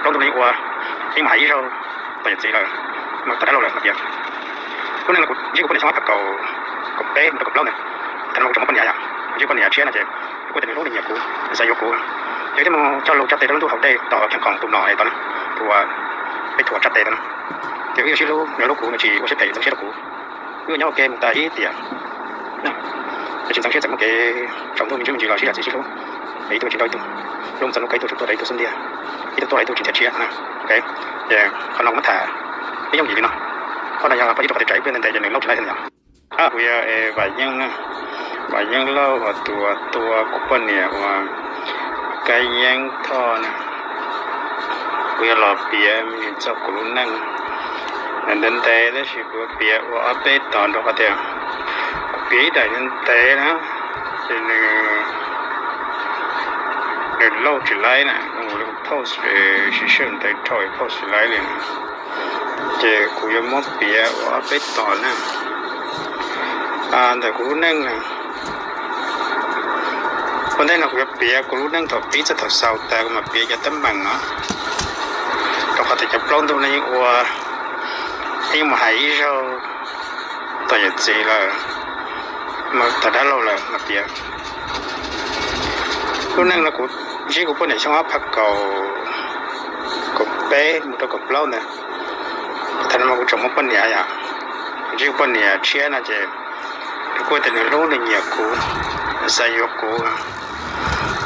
Plaub ntuj no yeej ua, yeej mus hais ib zaug tom yawm txiv lawm, mas tag dab laug lawm mas tias, lub neej no kuv ntsib kuv poj niam xyoo ob phav kaum, kaum peb mus rau kaum plaub ntawd, thaum no kuv tseem muaj poj niam yom, kuv ntsib poj niam tshiab no ces kuj tias nws hlub nws nyiam kuv, xav yuav kuv, ces thiaj mus coj lus tsa tes rau lub ntuj haus dej tom Kheej Khoom tus mlom es tod na, tus uas peb thuam tsa tes tod na, ces wb yuav sib hlub, nws hlub kuv nws tsis ua siab phem ntxeev siab rau kuv, wb nyob ua ke mus tas ib tiam. Ces tsis ntxeev siab txawm muaj kev tsaus ntuj me ntsis me ntsis los sib zam txim sib hlub, ib tug tsis nrau ib tug, lub txog lub kawg ib tug tsuas tuaj rau ib tug xub ntiag, ib tug tuaj rau ib tug tsis nrhiav tshiab. Ces qhov no kuv muab tham ib yooj yim li no, qhov no yog pab ib rau qhov tias tsam ib pliag ntev ntev ces nws lauj tsis laib thiab yom. Kuv yog Vam Yeeb na, Vam Yeeb Lauj, tus tua kuv poj niam uas Kab Yeeb Thoj na. Kuv yuav los piav me ntsis txog kuv lub neej ntev ntev tab sis kuv yuav piav ua ob peb tog rau qhov tias kuv piav ib daim ntev ntev na, ces nws, nws lauj tsis laib na, post, siv sij hawm ntev dhau post tsis laib li. Ces kuv yuav muab piav ua ob peb tog na, ntawm kuv lub neej na. Ua ntej no kuv yuav piav kuv lub neej thaum pib txog thaum xaus tas kuv mam piav cov teeb meem no, rau qhov tias cov plaub ntuj no yeej ua, yeej mus hais ib zaug tom yawm txiv lawm, mas tag dab laug lawm mas tias, lub neej no kuv ntsib kuv poj niam xyoo ob phav kaum, kaum peb mus rau kaum plaub ntawd, thaum no mas kuv tseem muaj poj niam yom, kuv ntsib kuv poj niam tshiab no ces kuj tias nws hlub nws nyiam kuv, xav yuav kuv,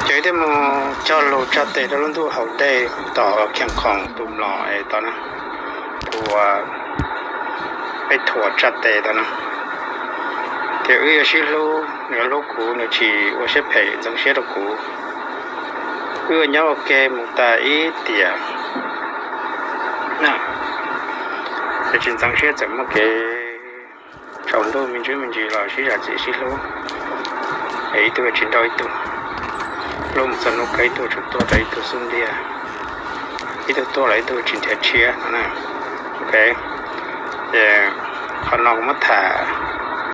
ces thiaj mus coj lus tsa tes rau lub ntuj haus dej tom Kheej Khoom tus mlom es tod na, tus uas peb thuam tsa tes tod na, tias wb yuav sib hlub, nws yuav hlub kuv, nws tsis ua siab phem ntxeev siab rau kuv, wb yuav nyob ua ke mus tas ib tiam. Ces tsis ntxeev siab txawm muaj kev tsaus ntuj me ntsis me ntsis los sib zam txim sib hlub, es ib tug tsis nrau ib tug, lub mus txog hnub kawg ib tug tsuas tuaj rau ib tug xub ntiag, ib tug tuaj los ib tug tsis nrhiav tshiab no na. Ok, ces qhov no kuv muab tham